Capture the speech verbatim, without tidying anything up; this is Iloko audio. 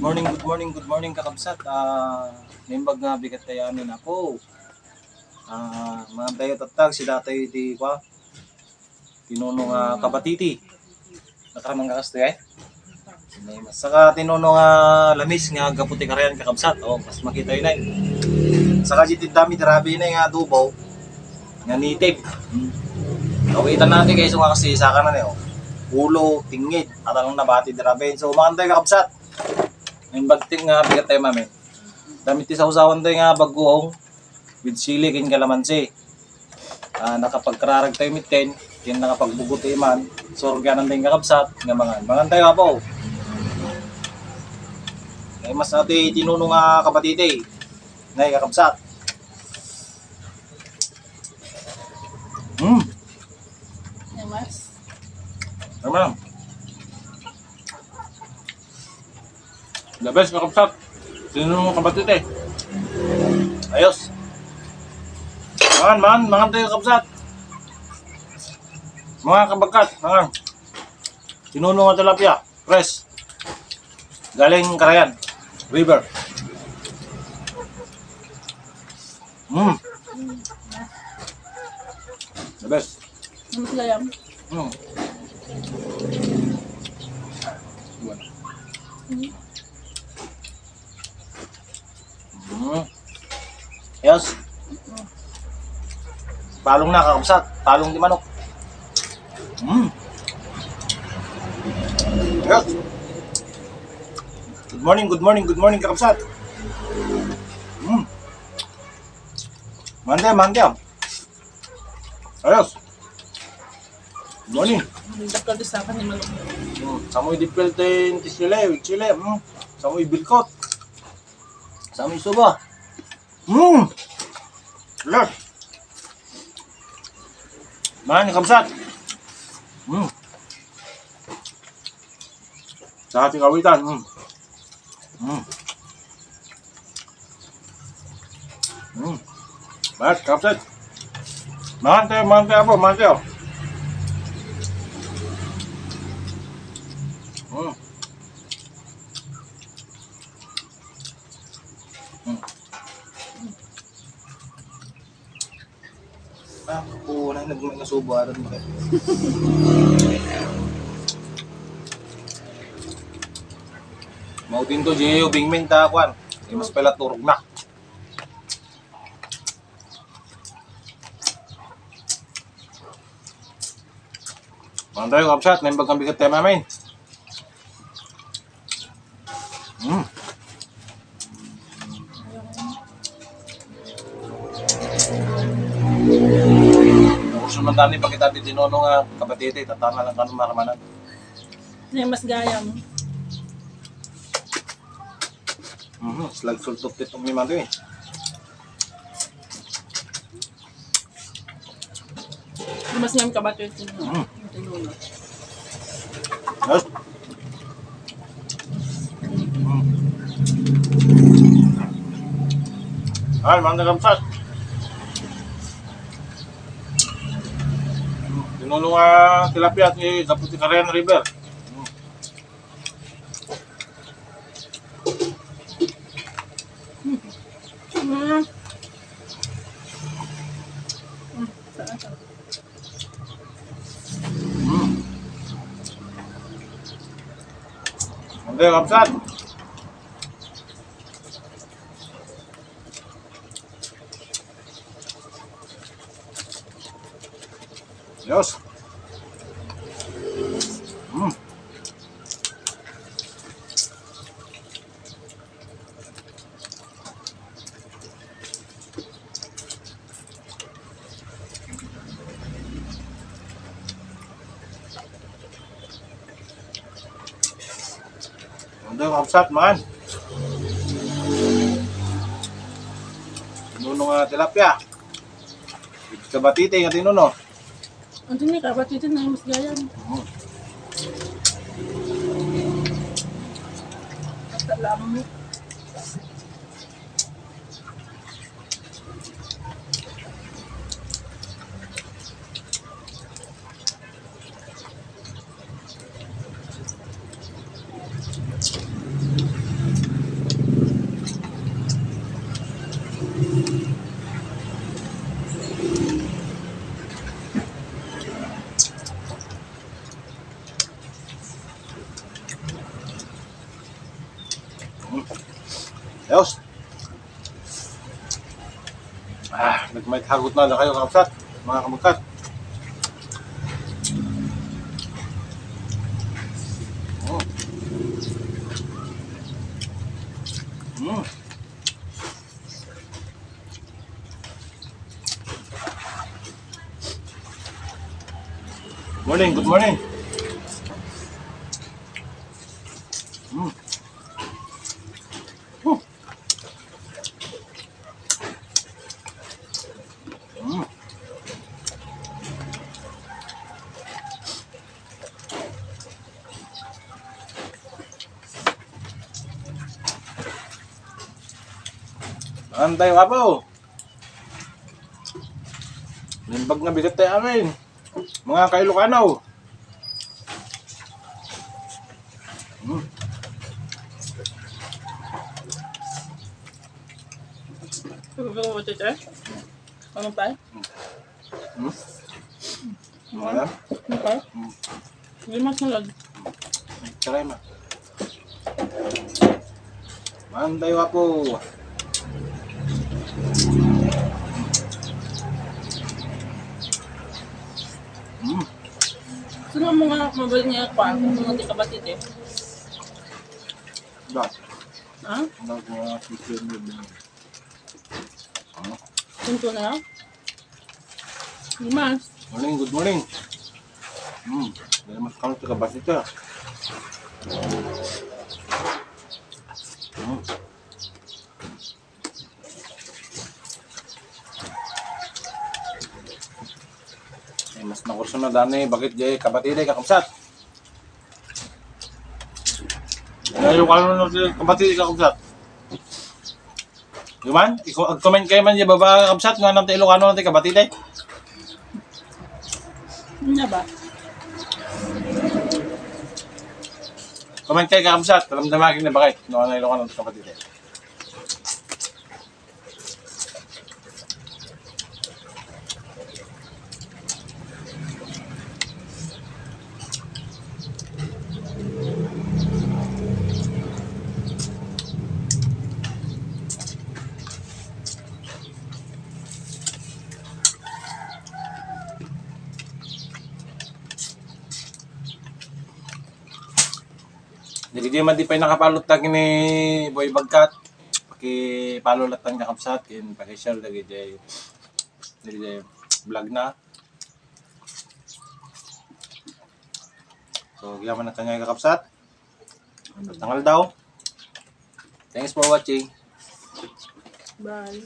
Morning, good morning, good morning, kakabsat. Ah, naimbag nga bigat tayo amin ako. Ah, mangan tayo tattag, si tatay di kwa. Tinuno nga kabatiti. Nakaraman ka kasto, eh? Saka tinuno nga lamis nga gapu ti karayan, kakabsat. Oh, mas makita yun, eh. Saka di ti dami, grabe na nga adobo. Nga native. Hmm. Kawitan natin, guys, yung kasi saka na, eh, oh. Ulo, tingid, at anong nabati, grabe. So, mangan tayo, kakabsat. Yung bagting nga bigat tayo, mami. Dami ti sausawan tayo nga bagoong with sili ken kalamansi. Ah, nakapagkararag tayo mitten, ken nakapagbugot tayo man. Surganan tayo kakabsat, nga mangan. Mangan tayo, apo. Ay, mas ati tinuno nga kabatiti. Nay, kakabsat. Hmm. Ay, mas. Tama. The best, kakabsat. Sino mo kabatiti? Ayos. Mangan, mangan, mangan tayo, kabsat. Mga kabagkat, mangan. Tinuno nga tilapia, fresh. Galing Carayan River. Mm. The best. Ano sila yan? Mm. Iwan. Mm. Mm. Yes. Palong na, kakabsat. Palong di manok. Mm. Yes. Good morning, good morning, good morning, kakabsat. Mm. Mande, mande, ah. Ayos. Morning. Ang dakal di sa akin ni manok. Mm. Samoy di pelten ti chile, chile. Mm. Samoy bilkot. Samoy suba. Mm. Yes. Mangan, kabsat. Mm. Sa ating kawitan. Mm. Mm. Mm. Mas, kapsat. Mangan tayo, mangan tayo, apo, mangan tayo. Mm. Mm. Ah, oo, na, nag-, nasubo, aron mo. Maudin to, Gio, bingmen ta, kwan. Di mas pala turog na. Mangan tayo, kabsat, naimbag nga bigat tayo, mamin. Mm. Gusto man tani, pakita ti tinuno nga kabatiti, tatana lang kano maramanan. Nay, mas gayam. Mhm, slag sultok ti tungmi man to eh. Mas ngam kabatiti. Mm. Tinuno. Yes. Mm. Ay, mangan, kabsat. Tinuno nga tilapia ti gapu ti Carayan River. Mm. Mm. Ang gaya, kabsat. Yes. Mm. Ang dami, kabsat, man. Tinuno nga tilapia. Kabatiti nga tinuno. Ang dami, kabatiti nga mas gayam. Mm. At alam mo. Ayos. Ah, nagmay hagot na lang kayo, kakabsat, mga kamagkat. Mm. Mm. Morning, good morning. Mm. Mm. Mm. Antay, wapo. Naimbag nga bigat tayo amin. Mga ka-Ilocano. Hmm. Gusto mo, Tete? Ano pa? Hmm? Wala? Ano pa? Hmm. Hindi mas nalad. Try mo. Manday, wapo. Mm. Sino mo nga mabalik niya pa? Kung hindi ka ba, Tete? Ba? Ha? Ano ko nga si Sir Ned? Ano? Punto na yan? Mas. Morning, good morning. Hmm, dahil mas kami taga Basita. Hmm. Eh, mas nakurso na dani, bakit jay kabati day, kakabsat? Dahil yung ano na si kabati day, kakabsat. Di man? Iko-, ag-comment kayo man di baba, kabsat, nga nang Ilocano nang kabati, day. Ano ba? Comment kayo, kabsat. Alam na maging na bakit. No, ano Ilocano nang kabati, day. Dagiti man di pay naka-follow ta kini Boy Bagkat, paki-follow lattan, kakabsat, ken paki-share dagiti, dagiti vlog na. So, agyamanak kaniak, kakabsat. Tangal daw. Thanks for watching. Bye.